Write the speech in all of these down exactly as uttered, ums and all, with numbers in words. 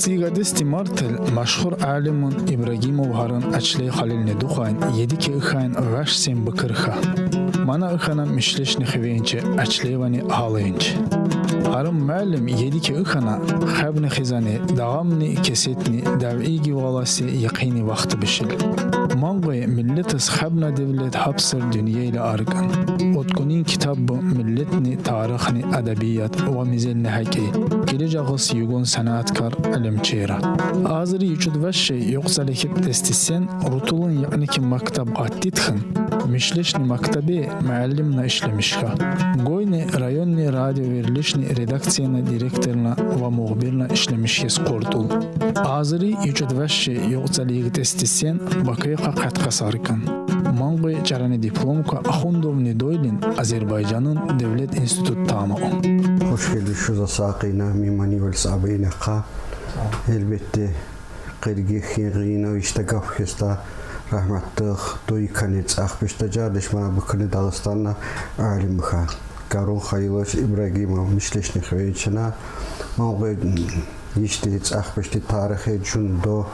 Дигадести мартел машгьур алимин Ибрагимов Гьарун Ачлей халилни духвайн еди кеи хьайин вяш син бикир хьа. Мана хьана мишлешни хивенчи Ачлеевани гьалынч. Гьарун муаллим еди кеи хьана хебни хизани, дагъамни кесетни, давиги валаси якъини вахт бишил. Мангъуй миллетиз хебна девлет гьапсир дуьнья иле аркъан. Уткъунин китаб бу миллетни тарихни, адабият ва мизелни гьакӀи, гележагъиз югъун санаткар, илимчийра. Азри ючӀуд вяши юкьцӀал икьдестисен Рутулун яни ки мактаб къатдид хьун, мишлешни мактабе муаллимна ишлемиш хьа. Гойни районни радиоверлишни редакцияна директорна ва мухбирна ишлемиш хьиз къуртул. Азри ючӀуд вяши юкьцӀал икьдестисен Бакуйихъа къаткъас аркъан. Мангъуй чарани дипломка Ахундовни дойлин Азербайжанин девлет институт тамам. Хуш гелдиш, заз са къийна, миманивалс абейнахъа. Гьелбетте, къиргихин гъина ишта гаф хьиз, рагьметдик дойкани цӀах пишта жардиш мана бикини Дагъустанда алим хьа. Гьарун Халилович Ибрагимов мишлешни хивенчина, мангъуй ишти цӀах пишти тарихи жундо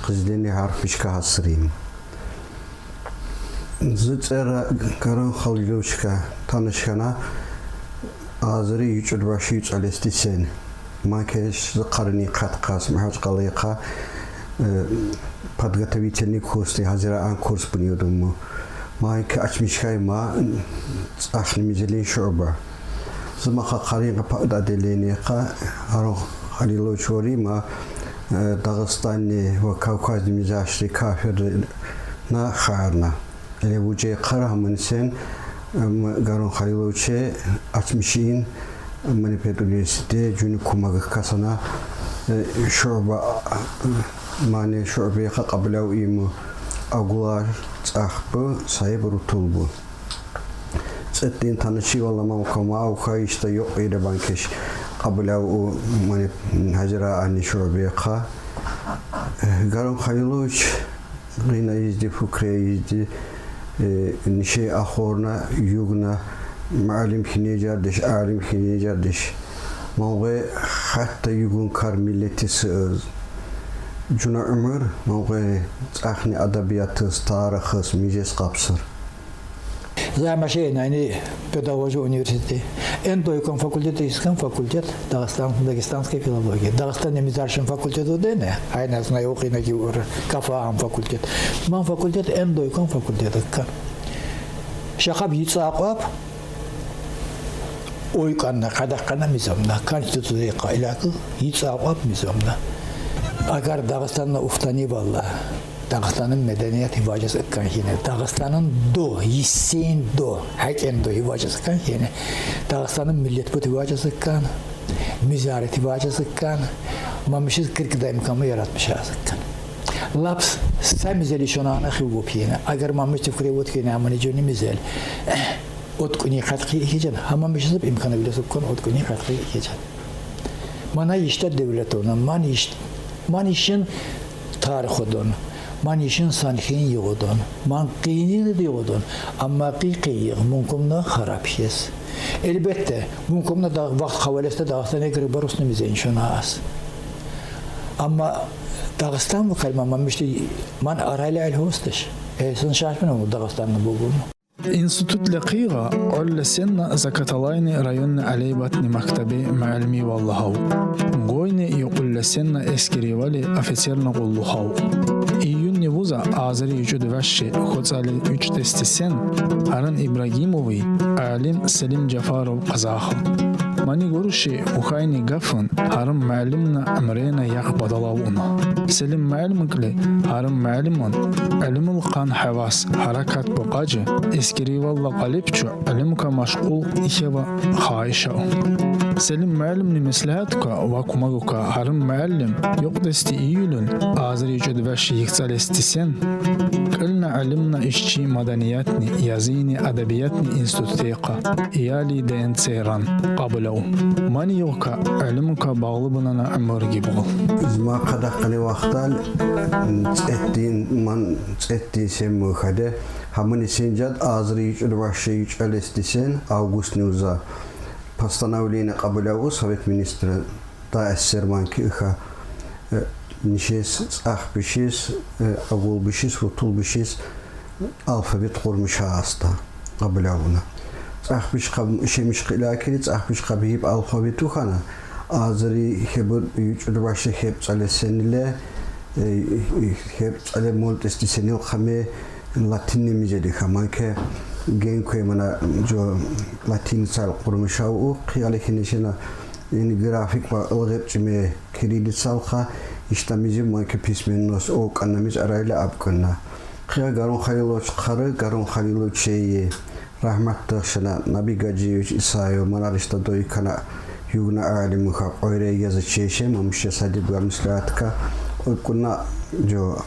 къизлени гьарф пишка гьасрин. Зи цӀера Гьарун Халиловичка таниш хьана азри ючӀуд вяши юкьцӀал икьдестисен. Ман кес зи къарини къаткъас Магьачкъалайихъа, э, подготовительный курсни, гьазираан курс бинидун му. Ман ки ачмиш хьай ма цӀахни мизелин шуба. Зи ма къарин къапа отделениехъа Гьарун Халилович вари ма, э, Дагъустанни ва Кавказни мизашри кафирна хьана. Гьеле вучи къарагъман сен, э, ма Гьарун Халиловичи ачмишин, э, мани педуниверситет, жуни кумагихъ касана, э, шуба, э, мани шубайихъа къабул ава им агулар цӀах бу, сайиб Рутул бу. ЦӀетӀдин танишивал ма кама авха ишта юкъ ида банкеш къабул ава мани гьазира ани шубайихъа. Э, Гьарун Халилович гъина изди, фукре изди, э, нишей ахорна, югъна, муаллим хьине жардиш, алим хьине жардиш. Мангъуй гьатта югъун кар миллети сиз. Жуна уьмуьр, мангъуй цӀахни адабиятиз, тарихиз, мижез къапсир. Замашей найни педагогия университети. Эн дойкъун факультет, искан факультет Дагъустан, дагъустанская филология. Дагъустанни мизаршин факультет удени, айна знай охина гивур, кафаан факультет. Ман факультет эн дойкъун факультет икка. Шахаб йицӀа акъваб, ойкъанна, къадагъкъанна мизамна, конституцияйихъа илакъи йицӀа акъваб мизамна. Агар Дагъустанна уфтани валла, Дагъустанын меденият гьиважиз иккан хьине, Дагъустанын до, йисин до, гьакӀен до гьиважиз иккан хьине, Дагъустанын миллетбут гьиважиз иккан, мизарит гьиважиз иккан, ма мишиз киркидай имканму яратмишаз иккан. Лап са мизели шонана хивву хьине, агар ма мишиз фикир авуд хьине, амани жуни мизел. Уткъуни къаткъи икьежен, гьама мишиз имканвиле суккун уткъуни къаткъи икьежен. Мана ишта девлет авуна, ман иш-, ман ишин тарих авудун, ман ишин санхин югъудун, ман къийинин де югъудун, амма къи-къи югъ мумкинна харап хьиз. Элбетте, мумкинна да вахт къавалесте Дагъустан эгер барусну мизен шуна аз. Амма Дагъустан ву калима ма мишти ман арайла аль гьосташ. Э, сэн шашмин авуна Дагъустанны бугун. Институт лакъигъа къвалласенна Закаталайни районни алейбатни мактабе муаллимивал лагьав. Гойни юкьулласенна эскеривали офицерна къуллугъав. Июнни вуза азри ючӀуд вяши хъуцӀали ючӀдестисен Гьарун Ибрагимови алим Селим Жафаров къазахъ. Мани гуруш, вухайни гафун Гьарун муаллимна уьмуьрна яхъ бадал авуна. Селим муаллимикли Гьарун муаллиман илимил къан гьевас, гьаракат бу къажи, эскеривалла къалиб чу илимка машгъул ихьева хайиш ава. Селим муаллимни меслягьатка ва кумагука Гьарун муаллим юкьдести июлун азри ючӀуд вяши йикъцӀалестисен кьилна илимна ишчи маданиятни, язини, адабиятни институтейхъа, Иали ДНЦ-ран къабул ава. Мани югъка илимка багълу бунана уьмуьр гибгъул. Зи ма къадагъ къани вахтал цӀетдин, ман цӀетдин сен муьгъ хьаде, гьамни сен жад азри ючӀуд вяши ючӀалестисен августни вуза постановление къабул ава Совет министран, да эсерман ки хьа. Э, нишес, цӀахбишес, э, агулбишес, рутулбишес алфавит къурмуша аста къабул авуна. ЦӀахбиш къаб-, шемиш къилакири, цӀахбиш къаб гьиб алфавит ухана, азири гьебур, ючӀур башлу гьеб цӀалесениле, э, гьеб цӀале мултӀис дисенил хъаме латинни мижеди хаманке генкуе мана жо латиницал къурмушав у, хъигале хинешена ин график ва ылгъеб чӀиме кириллицал ха, ишта мижиб манке письменность окӀанна миж арайла абкӀунна. Хъия Гарун Халилович хъары, Гарун Халилович ие, рагьматдихъ шана Наби Гаджиевич Исаев, манар ишта дойкана югна алим уха, къойре яза чеше, мамуше садиб ва мислятка обкӀунна жо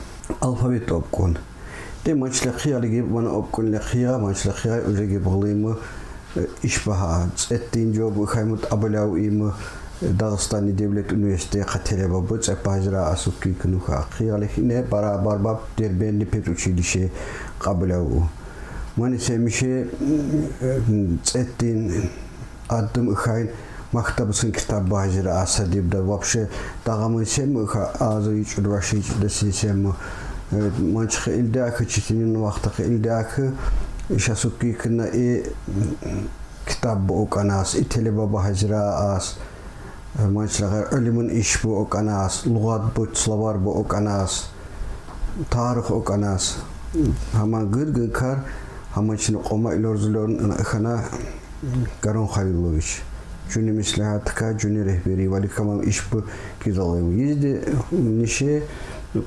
алфавит обкӀун. Де манчле хъия лиги вана обкӀунле хъия, манчле хъия уже гибгъулиму, э, ишбагьа. ЦӀеттин жо бу хаймут абуляв иму, э, Дагъыстанни девлет университет хъателеба бу, цӀепазира асукки кнуха. Хъия лихине барабар баб Дербентни педучилище къабуляв у. Мани семише, э, цӀеттин аддум ихайн мактаб сын китаб базира асадибда. Вообще, дагъамын сем иха азу ичӀуд ваши ичӀуд син сем. Э, манчхи илдяхи, читинин вахтахи илдяхи, иша сукки кина и китаб бу окӀанас, и телеба базира ас. Э, манчлагъа илмун иш бу окӀанас, лугъат бу, словарь бу окӀанас, тарих окӀанас. Гьаман гыргын кар, гьаман чина къома илорзулон хана Гарун Халилович. Жуни мислигьатка, жуни регьбери вали камам иш бу кизалайм. Йизди нише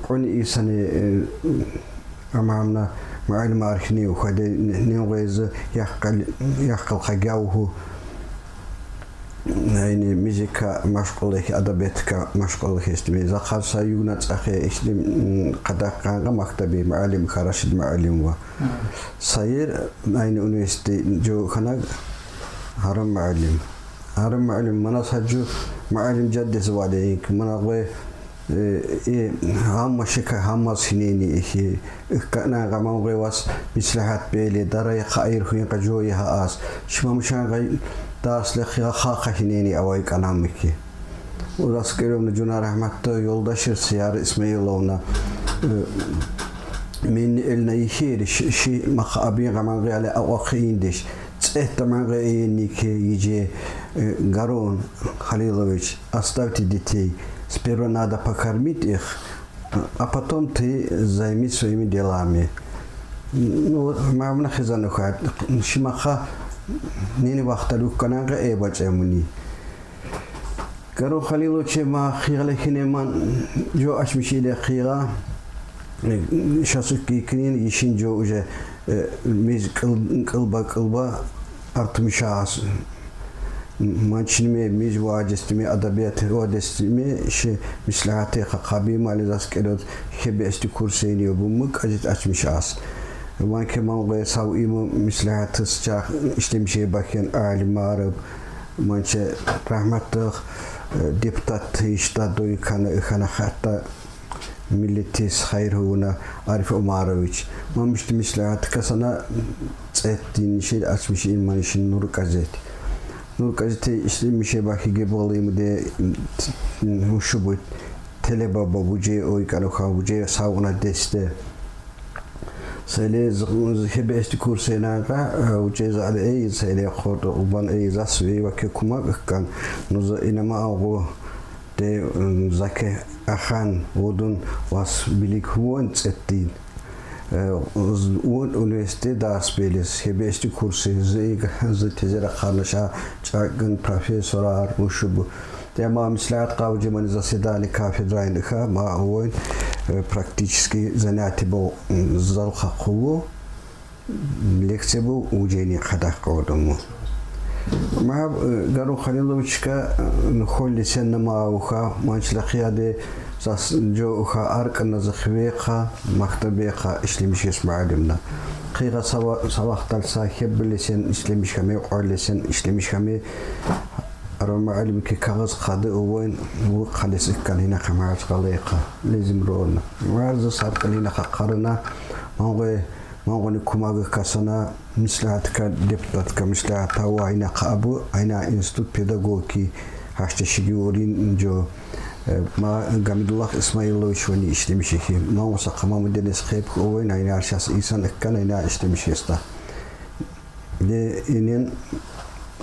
къуни исани, э, амамна муаллим архини ухаде, нин гъвеза яхкъал, яхкъал хагявху. Айни музыка машгъуллыгъ, адабиятка машгъуллыгъ эстими. Захар са югна цӀахе ишди, м, къадахъ къанга мактаби муаллим, Харашид муаллим ва. Сайир, айни университет жо хана Гьарун муаллим. Гьарун муаллим, мана саджу муаллим жаддес ваде инк. Мана гъве, э, э, гьамма шика, гьамма синени эхи. Ихкана гъаман гъве вас мислигьат бели, дарай хайир хуин къажо иха ас. Шимамшан гъай дарс лехи ха ха хинени авай канамики. Урас керемни жуна рагьматда ёлдашир Сияр Исмаиловна. Э, мени элна ихери ши, ши мах абин гъаман гъяле авахи индеш. ЦӀехь таман гъайиники иже, э, Гарун Халилович, оставьте детей. Сперва надо покормить их, а потом ты займись своими делами. Ну, мамна хизану хат. Шимаха нини вахталук кананга эбач эмуни. Гарун Халилович, ма хигале хине ман жо ачмиш иле хига, э, шасук кикнин ишин жо уже, э, миз кыл-, кылба, кылба артмиш ас. Манчинме миз вадестиме, адабият вадестиме, ши мислигьате ха-, хабим али зас керот хебести курсени обуму казит ачмиш ас. Манке ман гъе сав иму мислигьатыс чах ишлемише бахен алим араб, Манче рагьматдихъ, э, депутат ишта дойкана ихана хатта миллетис хайр гьуна Ариф Умарович. Мамишти мислигьат касана цӀеттин шил ачмиш ин манишин Нур газет. Нур газете ишлемише бахи гебгъалиму де, м, ушубут телебаба вуже ойкана ха вуже савуна десте. Сайле з-, з-, хебести курсенага, э, учез али эйз, сайле хордо убан эйз асви ваке кумак иккан. Ну за инама агъу де, м, заке ахан удун вас билик вон цеттин. Э, з-, ун университет дарс белес, хебести курсе, з-, иг-, з-, тезера харнаша чакын профессора ар ушубу. Де ма мислят къавжи мани заседани кафедрайника ма воин, э, практически занятие бо, м, зал хакъулу, лекция бо, учени къадах къавдуму. Ма, э, Гарун Халиловичка, э, холли сенна ма уха, манчлахияде зас жо уха аркана захвеха, махтабеха, ишлемишес муаллимна. Хига сава-, савахтал са хеббили сен ишлемишхаме, къолли сен ишлемишхаме, Ара муаллимки кагъыз къады увайн, ву къалес иккан гьина къамач къалайха. Лезим рона. Варза садкъан гьина къакъарна, мангъе, мангъони кумагы касана, мислятка, депутатка, мислята ва гьина къабу, гьина институт педагогики. Башта шиги орин жо, э, ма Гамидуллах Исмаилович вани ишлемишехи. Ма оса хамамы денес хеп овен айна аршас исан эккан айна ишлемишеста. Де инен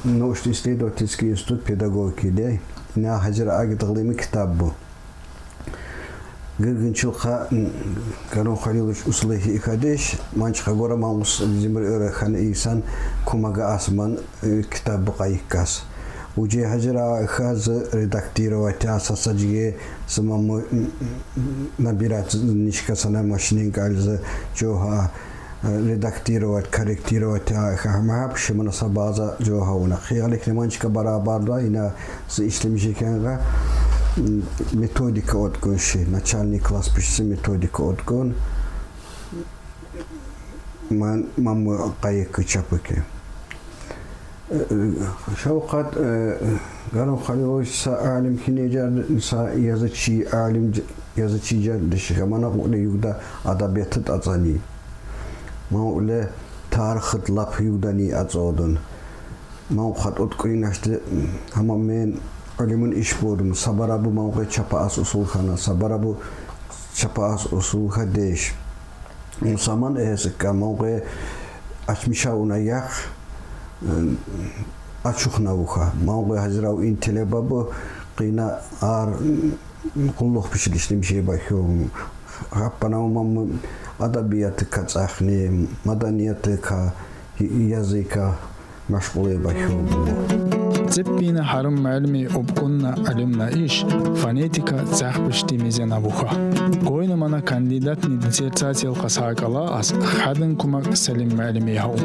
научно-исследовательский институт педагогики де ина хазир аги тагълими китаб бу. Гыргынчылха Гарун Халилович услыхи ихадеш, манчха гора мангус зимир ӧрәхән исан кумага асман, э, китаб бу кайыккас. Уже хазир а хазы редактировать асасаҗиге сымамы набирать нишка сана машинин кальзы җоха, э, редактировать, корректировать, а, ха-, ма пиши мана са база җоха уна. Хиялик неманчка барабар да ина сы ишлемишекенга, м, методика откун ши, начальный класс пишси методика откун. Ман, мамы кайыкы чапыки. Э, э, Шавкат, э, Гарун Халилович са алим хинеҗар, са язычи алим, язычи җар деши. Мана куле югда адабияты тацани. Ма уле тархыт лап югдани ацодун. Ма хат откуин ашты, ама мен алимин иш бодум. Сабара бу ма чапа ас усул хана. Сабара бу чапа ас усул хадеш. Саман эсикка маугъе ачмиша уна ях, э, ачухна уха. Маугъе хазирав интеле бабу къина ар, м, къуллух пишил ишлемише бахём. Хаппана умамы адабияты ка цахни, маданияты ка, языка машгъуле бахём. Цеппина харым муаллими обкъунна алимна иш, фонетика цахбишти мизена буха. Гойна мана кандидатни диссертациялха сакъала ас хадын кумак Салим муаллими яху.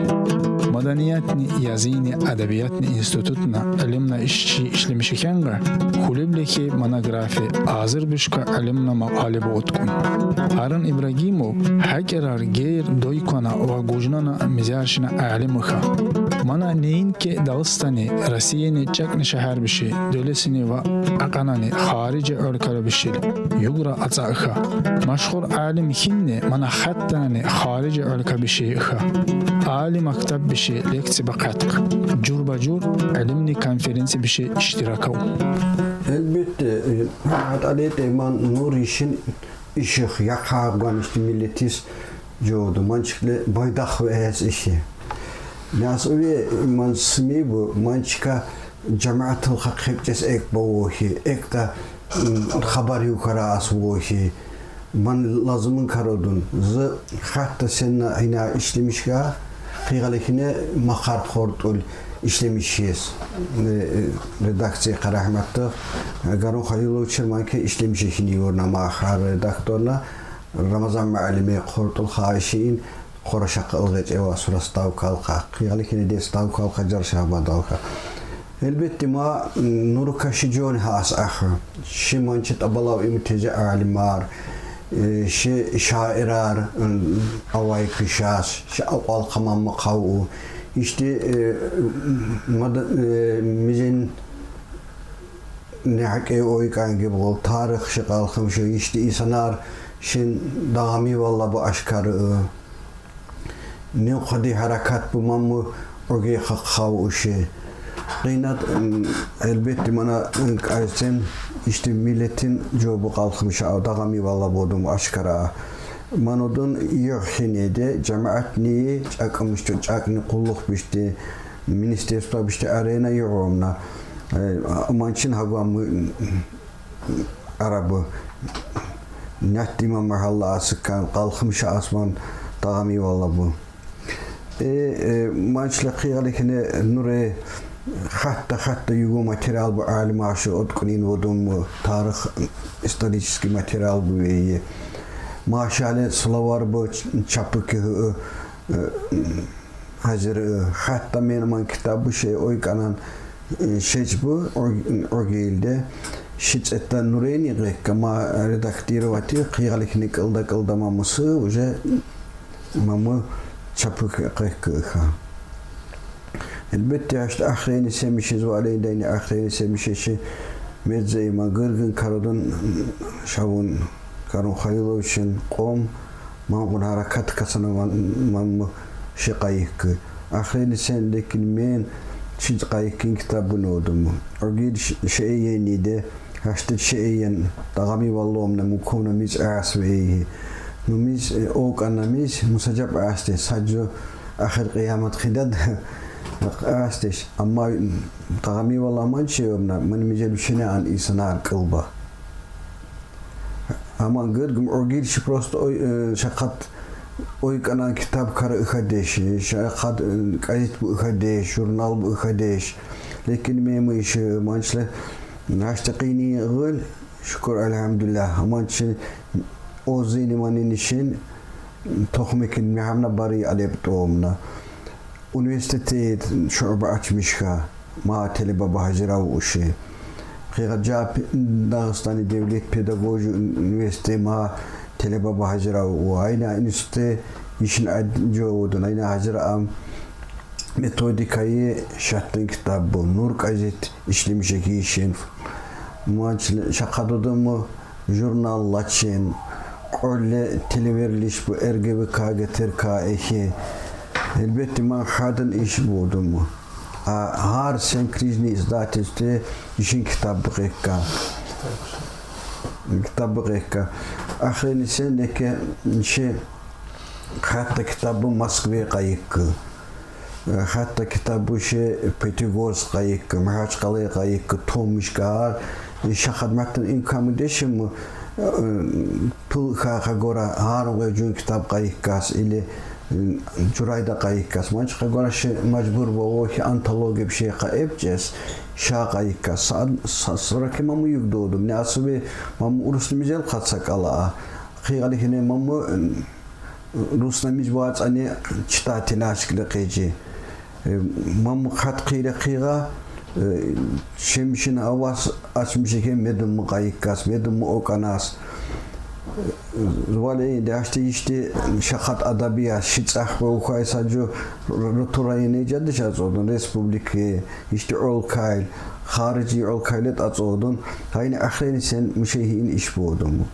Маданиятни, языни, адабиятни институтна алимна ишчи ишлемишехенга, хулиблихи монографи азыр бишка алимна макъали бу откъун. Арын Ибрагимов хакерар гейр дойкона ва гужнана мизаршина алимыха. Мана неинки Дагъыстани, Россияни чакни шахар биши, дёлесини ва акъанани харижи ӧлкара бишил югра ацаха. Машгъур алим хинни мана хаттанани харижи ӧлка биши ха. Али мактаб биши лекци бакъатх. Журба-жур алимни конференци биши иштиракав. Элбетте, э, Мухаммад Али Тейман нур ишин иших якъагъан ишти миллетис жоду. Манчикле байдах ва эс иши. Яс уве ман сми бу, манчика жамаатыл хакъ хепчес эк бавохи, эк да, м, хабар юхара ас вохи. Ман лазымын кародун. Зы хатта сенна ина ишлемишка, къигалихине махар хортул ишлемишес. Э, э, редакция ка рахматты. Гарун Халилович манке ишлемишехини юрна махар редакторна. Рамазан муаллими хортул хаишин Хорашакъ ылгъечева сура ставкалха. Къигалихине де ставкалха, жаршабадалха. Элбетте ма нурка ши жон хас аха. Ши манчи табалав им теже алимар. Э, ши шаирар, м, авай кишас, ши авал хамамы каву. Ишти, э, мада, э, мизен не хакъе ойкъан гиб гъол, тарих ши къалхым ши, ишти исанар шин дагъами валла бу ашкары. Не хъади харакат бу маму оге хакъ хав уши. Къинат, м, элбетте мана, м, кайсен ишти миллетин жобу къалхым ши, ав дагъами валла бодум ашкара. Манудун йохине де жамаатни чакъмышты, чакъни къуллух бишти, министерство бишти арена йогъомна. Э, манчин хагвам арабы. Нятти ма махалла асыккан, къалхым ша асман дагъами валла бу. Э, э, манчлы къигалихине нуре хатта, хатта югу материал бу алим ашы откунин водум, тарих исторический материал бу вейи. Машале словарь бу чапы кихи, э, Хазир, э, хатта мен ман китабы шей ойкъанан, э, шеч бу, ог-, огилде. Шиц этта нурени гъекка ма редактировать, къигалихни кылда, кылда мамысы уже мамы чапы къекка ха. Элбетте, ашта ахрени семишиз ва алейдайни ахрени семишеши медзей ма гыргын карудун шавун Гарун Халиловичин къом мангъун харакат касана ман-, мамы ши къайыккы. Ахрени сен лекин мен Чи къайиккин китаб бу нодум. Огир ш-, шейени де, гьашта шеен, дагъами валломна, мукуна миз ас вейи. Ну миз, э, окъана миз, мусажаб асте, саджу ахир къиямат хидад, ас деш. Амма дагъами валла ман шеомна, ман миже бишене ан инсанар къылба. Аман гыргым огир ши просто ой, э, шакъат ойкъанан китаб кара ыха деш, шакъат, э, газет бу ыха деш, журнал бу ыха деш. Лекин мемы иши манчлы, гьашта къини гъыл, шукур, альгьамдулиллагь. Аман чи озини манин ишин, тохмекин мегьамна бари алеп томна. Университет шуба ачмишха, ма телеба багьажирав уши. Хига жа пе-, Дагъыстани девлет педагоги университет ма телеба багьажирав у. Айна институт ишин ад жовудун, айна гьажира ам методикаи шатдин китаб бу. Нур газет ишлемишеги ишин. Манчлы шакъадудуму журнал лачен, къолле телеверлиш бу, РГВК, ГТРК эхи. Элбетте, ман гьадин иш будуму. А гьар сенкрижный издательстве ишин китаб бу къекка. Китаб бу къекка. Ахрени сен неке ши гьатта китаб бу Москве къайыккы. Э, гьатта китаб бу ши Пятигорск къайыккы, Магьачкъала къайыккы, томишкар. Э, шакъат матн имкамы дешим, э, пул ха-, хагора гьарун гъвежун китаб къайыккас, или, э, журайда къайыккас. Манч хагора ши мажбур бу, о хи антология биши къа эпчес, ша къайыккас. Са-, са-, сора ки маму юг додум. Не асуби маму урусни мижел къатса къала. Хи гъали хине маму, э, Русна миз вацӀани читатель ашкли къежи. Э, маму хатӀ хъира хъира, э, шемшин гьавас ачмишехе медумму къайиккас, медумму окӀанас. Э, валейин де гьашти ишди шакъат адабият, ши цӀах ба ухай саджу рутура ине жадиш ацӀодун, республики, ишди Олкайл, харижи Олкайлет ацӀодун, гьайни ахрени сен мушехин иш бодуму.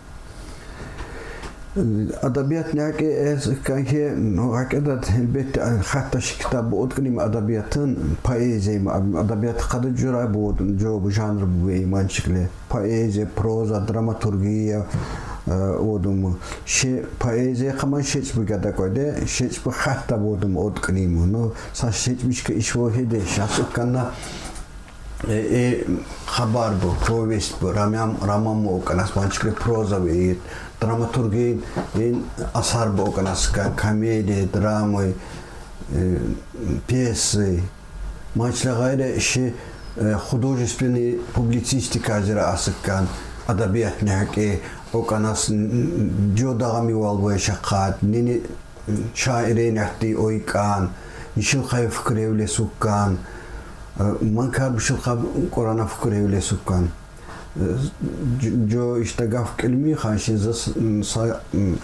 Адабият нягьке эс канхе, ну, гьакъикъат, элбетте, хатта ши китаб бу откъним адабиятын, поэзия, адабият къади жура бу, жо бу жанр бу вейманчикле. Поэзия, проза, драматургия, э, одуму. Ши поэзия къаман шечби гада къойде, шечби хатта бу одуму откъним. Ну, са шечбишка иш вохеде, шасукканна Э, э, хабар бу, повесть бу, роман, роман бу окъанас, манчикле проза бу, э, драматургия, э, асар бу окъанас, ка-, комедия, драмы, э, пьесы. Манчле гъайри ши, э, художественный публицистика азира асыккан, адабият нягьке, окъанас, н-, н-, жо дагъами валвай шакъат, нини шаире нягьти ойкъан, нишил хай фикир эвле суккан, э, манкар бишил хаб Къуръана фикир эвле суккан. Э, ж-, жо ишта гаф килми ханшин зас, м, са, м,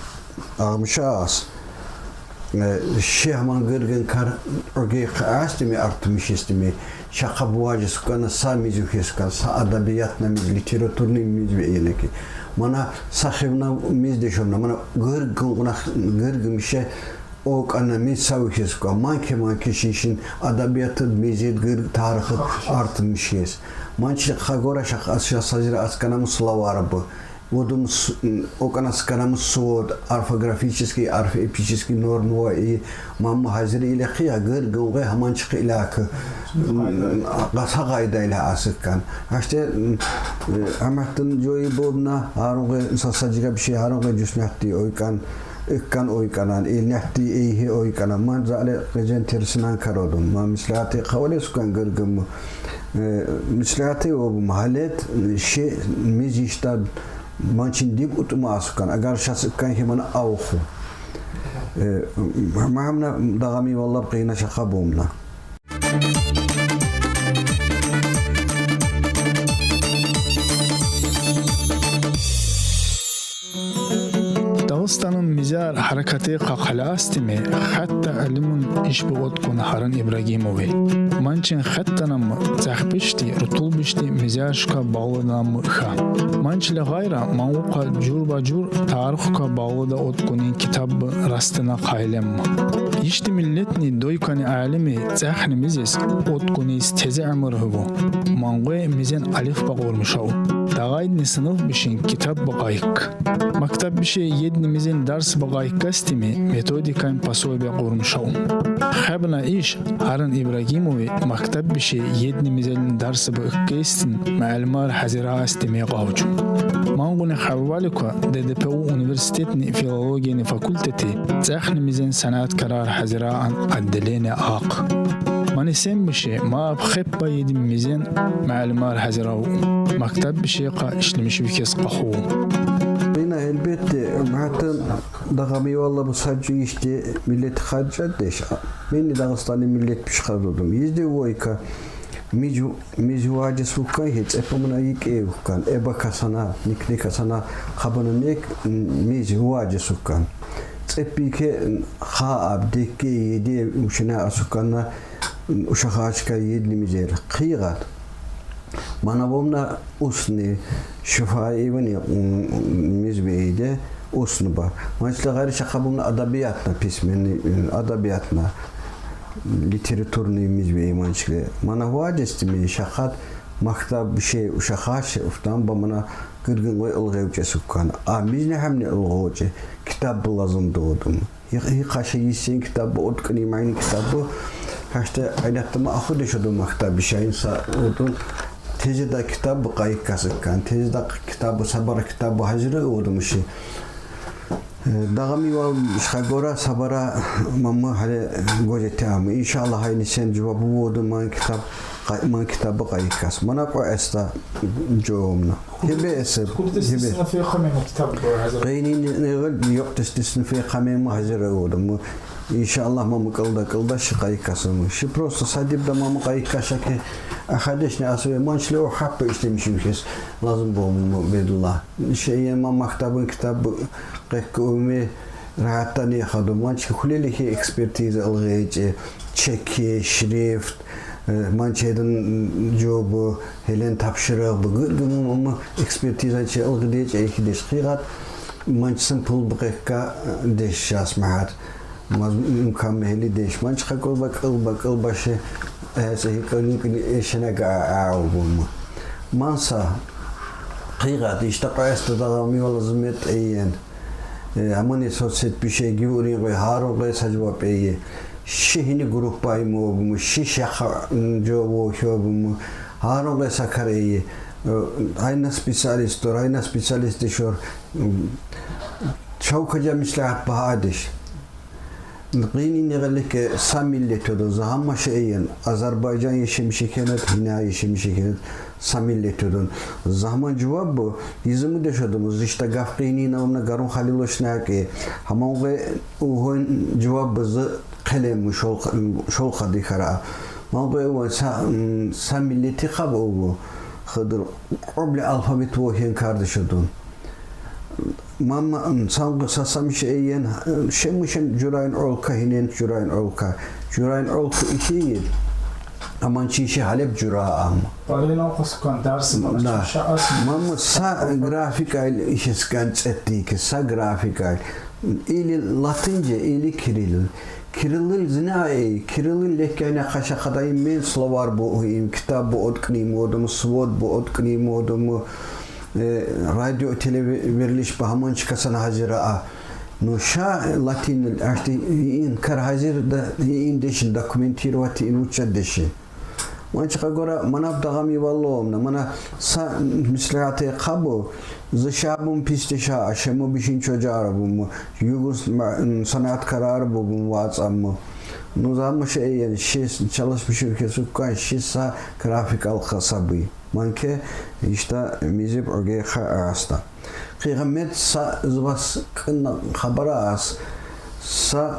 агъмшас. Э, ши гьаман гыргъын кар огей хъастими, артмишистими. Шакъа буважи сукана са миз ухескан, са адабиятна миз, литературный миз вейенеки. Мана са хивна миз дешомна, мана гыргъын гъунах, гыргъын мише окъана миз са ухескан. Манке, манке шишин адабиятыд мизид гыргъ тарихыд артмишес. Манчи хагора шакъа ша сазира асканаму словарбы. Одум с-, м, окъана сканамы суод, орфографический, орфоэпический нормы ва и мамы гьазир илакъи я гыр гунгъе гьаманчикъи илакъи. М, къаса къайда ила асыккан. Гьаште, м, э, аматтын жойи бобна, гьарун гъе са сажига биши, гьарун гъе жуснятти ойкъан, иккан ойкъанан, илнятти эйхи ойкъанан. Ман зале къежен терсинан кародум. Ман мислати къавле суккан гыр гуму. Э, мислати обум гьалет, э, ши миз ишта Манчин диб утма асукан, агар шас иккан химана авху. Э, м-, м-, магьамна дагъами валлаб къина шакъа бумна. Дагъыстанын мизяр гьаракати къакъала астими, хатта алимун ишбугъут кун Гьарун Ибрагимови. Манчин хатта нам цахпишти, рутулбишти мизяр шука багълыдан мыха. Манчила гъайра, ман укъа жур ба жур тарихука багълыда откъунин китаб растына къайлемма. Ишди миллетни дойкани алими цӀехни мизес отӀкӀуниз тезе амур гьув. Мангъуй мизен алифба къурмуш ав. Дагъайдни сынуф бишин китабба къайик. Мактаб биши едни мизен дарсба къайикасдими методикан пособия къурмуш ав. Хебна иш Гьарун Ибрагимови мактаб биши едни мизен дарсба иккейсдин муаллимар гьазираасдими къавуч. Мангъуни хабвали ква ДДПУ университетни филологияни факультети цӀехни мизен санаткарар гьазираан отделение ахъ. Мани сен биши ма аб хеппа едни мизен муаллимар гьазирав. Мактаб биши къа ишлемишвикес къахув. Къина, гьелбетде, мугьатан дагъами валла бу сажу ишди миллет хажа деш. Мени Дагъустани миллет биши хажудум. Йизди войка миз, миз важи суккан, гье цӀепамна йикӀе вуккан. Эба касана, никни касана, хабана нек, миз важи суккан. ЦӀепи ке ха аб декке еде ушина асукканна, ушахачка едни мизер. Къигъат. Мана вомна усни, Шифаевани, м, мизвейде усни ба. Манчла гъайри шакъа бумна адабиятна письменный, м, адабиятна, литературный мизвей манчла. Мана вадестими шакъат мактаб ше ушахачи уфтан ба мана гиргин къой илгъевче суккан. А мизни гьамни илгъовче китаб лазим додум. Гьи-, гьи къаша йисен китаб, отӀкӀуьн имайни китаб. Гьашта айнатдама ахуде шуду мактаб биши, ин са отӀун. Тезеда китаб къайикас иккан. Тезеда китаб, сабара китаб гьазир авудмиши. Э, дагъами вал шхагора сабара мамма гьале гожете ам. Иншаллагь, гьайни сен жаваб авуду ман китаб, къай-, ман китаб къайикас. Мана къо эста жавабна. Гьебе эсеб, гьебе. Къайни не, не гъил ёкъ тестисни фейхамем гьазир авудум. Иншаллагь, маму кьылда, кьылда ши къайикасаму. Ши просто садибда маму къайикаша ке ахадешни асве манчле о хаппа ишлемишвикес лазим буму бедулла. Ши ен маму мактабын китаб къеккуми рагьатдани хадум. Манчки хулели хи экспертиза илгъече, чеки, шрифт, э, манчедин жавабу, гьелен тапширыгъ бу гы-, гы-, ма-, ма-, экспертиза чи илгъидеч, эхидеч къигъат, манчсин пул бу къекка, э, деш шас магьат. Маз имкан мегьли деш. Манчка кьылба, кьылба, кьылба ши, э, се гьикьни-кьни эшенега а-, а-, угум. Манса къигъат, ишта къайста дагъами вала зумет эйен. Э, амани соцсеть биши гивурин къой, гьарун къой са жаваб эйе. Ши гьини группа имогуму, ши шаха, м, жо-, вохёбуму, гьарун къой са кар эйи. Э, гьайна специалист дор, гьайна специалист дешор, м, чавка жа меслягьат багьадеш. Къини негъелике са миллет оду, за гьамма ши эйен, Азербайжан яшемиши кенет, гьина яшемиши кенет, са миллет оду. За гьаман жаваб бу, йизиму дешодуму, зишта гаф къини навна гарун халилошнаки, гьаман къой угъун жаваб бу зи Къелем шол, шол къади хара. Ман къой ва са, м, са миллети къаб ову. Хыдыр къобли алфавит вохен кардашудун. Мама, м, сан са самиш эйен, шем шем журайн олка гьинен журайн олка. Журайн олка иши. Аман чи иши гьалеб жура ам. Балена къускан дарс. Да. Мама са графика иши скан цетти ки са графика. Или латинче, или кирилл. Кириллил зина ай, кириллил леккяйна къаша къадай мен словар бу, им китаб бу, отӀкӀни модум, свод бу, отӀкӀни модум, э, радио, телеве-, верилиш ба гьаман чкасан гьазира а. Ну ша латинил ашти ин кар гьазир да, ин дешил документировать ин уча деши. Ванчикъа гора, манаб дагъами валломна, мана са мислигьате къабу, зи шабун писте ша, ашему бишин чожарабуму, югус ма-, м, санаткарарбубум вацӀаму. Ну, заму шеен, ши чалаш бишуке суккан, ши са графикал хасаби. Манке ишта мизиб угеха аста. Къигъамет са зубас кын хабара ас. Са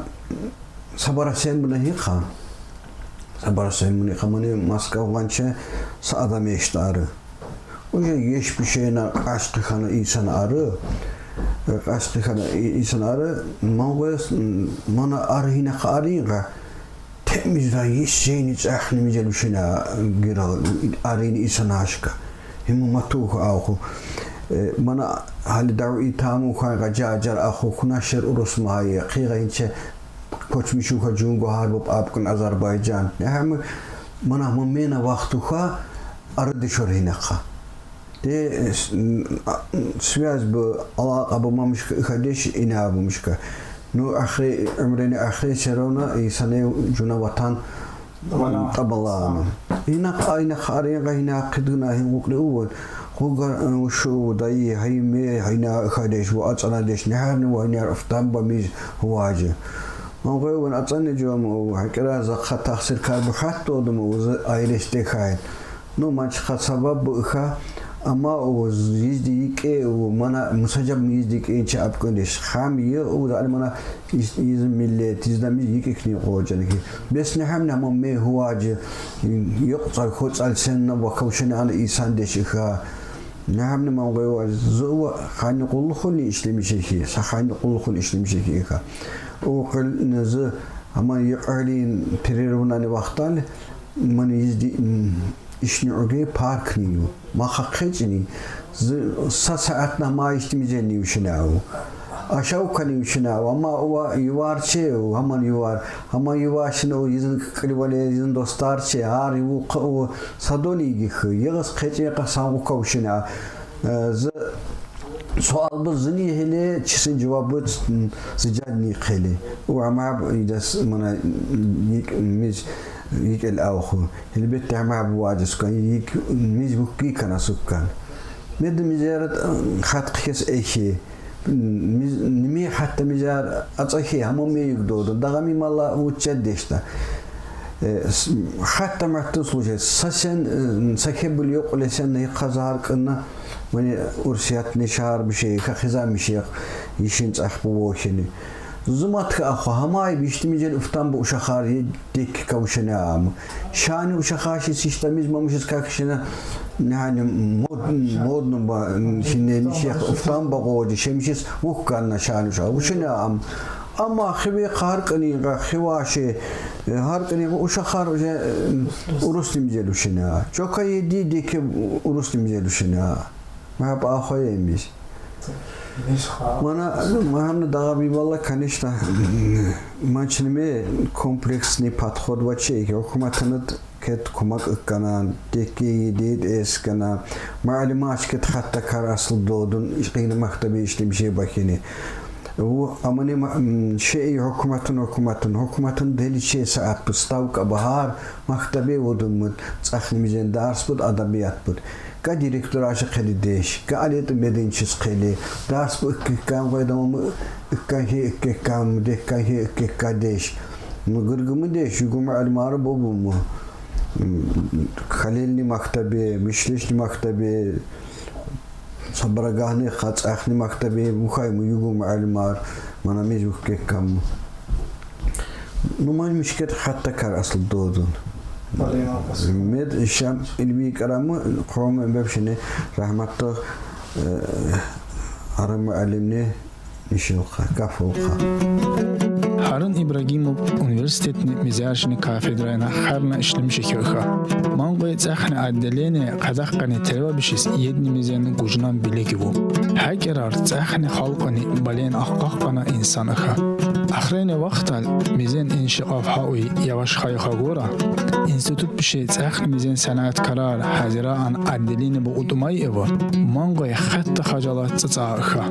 Сабара сен буна гьикъа? Сабара сен буна гьикъа, мани Москва ванче са адам эштари. Уже еш бишена къашкъи хана инсан ари. Къашкъи хана и-, инсан ари. Ман гъвес, мана ари гьина къаринга. Темиз да еш зени цӀахни мизел бишена гира арини инсан ашка. Гьиму матух аху. Э, мана гьали дав итаму хайга жа-, жар аху куна шер урус магьайи. Къигъа гьинче Koçmuşuka cungu harbıp apkın Azerbaycan. Ne hem mına mı mena vaktuka arı dışarı hinaka. De, e, s-, n-, a-, связь bu, alaqa bu mamışka, ihadeş ina bu mışka. Nu ahre, ömreni ahre serona, e, sane cuna vatan tabala. Ina aynı xarıya ina qıdına hin qukli uvan. Xugar, e, şu dayı, hayme, hayna ihadeş, bu açana deş, ne her ne var, ne her uftan ba miz huvacı. Mı qoy uvan açan ne cüva mı, o, hakira za xa tahsir kar bu hat dodu mı, o, za ayreste kayet. Nu, maçxa sabab bu iha, ama o, z-, yizdi yike, o, mana, musacab yizdi yike inçe apkındeş. Ham ye, o, da mana, iz-, iz millet, izda miz yike kni qocanı ki. Bes ne hem ne ama me huvacı, yok tsal, ho tsal sen na vakavşene ana insan deş iha. Ne hem ne man qoy uva, zı uva, hani qulluqun işlemişe ki, sa hani qulluqun işlemişe ki iha. O qıl ne zı, ama yıqalin, перерывнани vaqtal, mani yizdi, m, işni uge parkni yu. Ma xaqeçini, zı, sa saatna ma iştimiceni uşina u. Aşağı kani uşina u, ama uva yuvar çe u, haman yuvar. Haman yuvar şine u yizin qılivale, yizin dostar çe, har yu qa-, u sadoni gixi, yığız qeçe qa sangu ka uşina. E, zı, sual bu zıni hele, çisin cevabı, m, zıcadni qeli. U ama bu idas mana yik, miz, yik el avxu. Elbette ama bu vacı sukan, yik, miz bu ki kana sukan. Med miz yarat, xat qikes ehi. Miz, nimi hatta miz yar atsahi, hamo me yik dodu. Dağami mala uçça deşta. E, s-, hatta mahtın случай. Sa sen, e, sa kebul yok le sen ne kazar kına. Mani ursiyat ne şahar bir şey, ka xiza bir şey. Yişin tsah bu voşeni. Zımat ka axu hamay biştimicel uftan bu uşaqar ye dek kavşene am. Şani uşaqar şi sistemiz mamışız kakşene. Yani mod, modno ba, şimdi ne şey uftan ba qocu, şemişiz ukkanna şani uşaqar. Uşene am. Ama xivi har kani, xiva şey, e, har kani uşaqar, e, urus timcel uşene. Çoka yedi deki urus timcel uşene. Map ahoyemiz. Mana, mana dağa bir valla, конечно, maçnime kompleksni подход vaçe, hükümetini ket kumak ıkkana, deki yedi eskana, malum aşket hatta kar asıl dodun, yine maktabi işlemişe bakini. Bu amani ma-, m, şey hükümetin, hükümetin, hükümetin deli şey saat bu stavka bahar, maktabi odun mu, tsahni mizen dars bud, adabiyat bud. Ka direktor aşı qeli deş, ka aleti medençiz qeli. Dars bu ikkikkan qoy da mı ikkan he ikkikkan, dekkan he ikkikka deş. Mı gırgımı deş, yugum almarı bu bu mu? Halilni maktabi, mişleşni maktabi, sabragahni, qatsahni maktabi, bu kay mı yugum almar, mana mecbur kekkam mı? Numan mişket hatta kar asıl dodun. Med şam ilmi karamı, qomu bepşini rahmatlı, e, arı muallimni işi oqa, gaf oqa. Harun İbragimov universitetni mizerşini kafedrayna harna işlemiş ekiyorka. Mangoy tsahni addeleni qadaqqani terva bişis yedni mizen gucnan bilegi bu. Hakerar tsahni halqani balen aqqaqqana insan ıha. Ahreni vaqtal mizen inşiqaf haui yavaş hayxa gora, institut bişi tsahni mizen sanatkarar hazira an addelini bu utmay evo, mangoy hatta hacalat tsatsa ıha.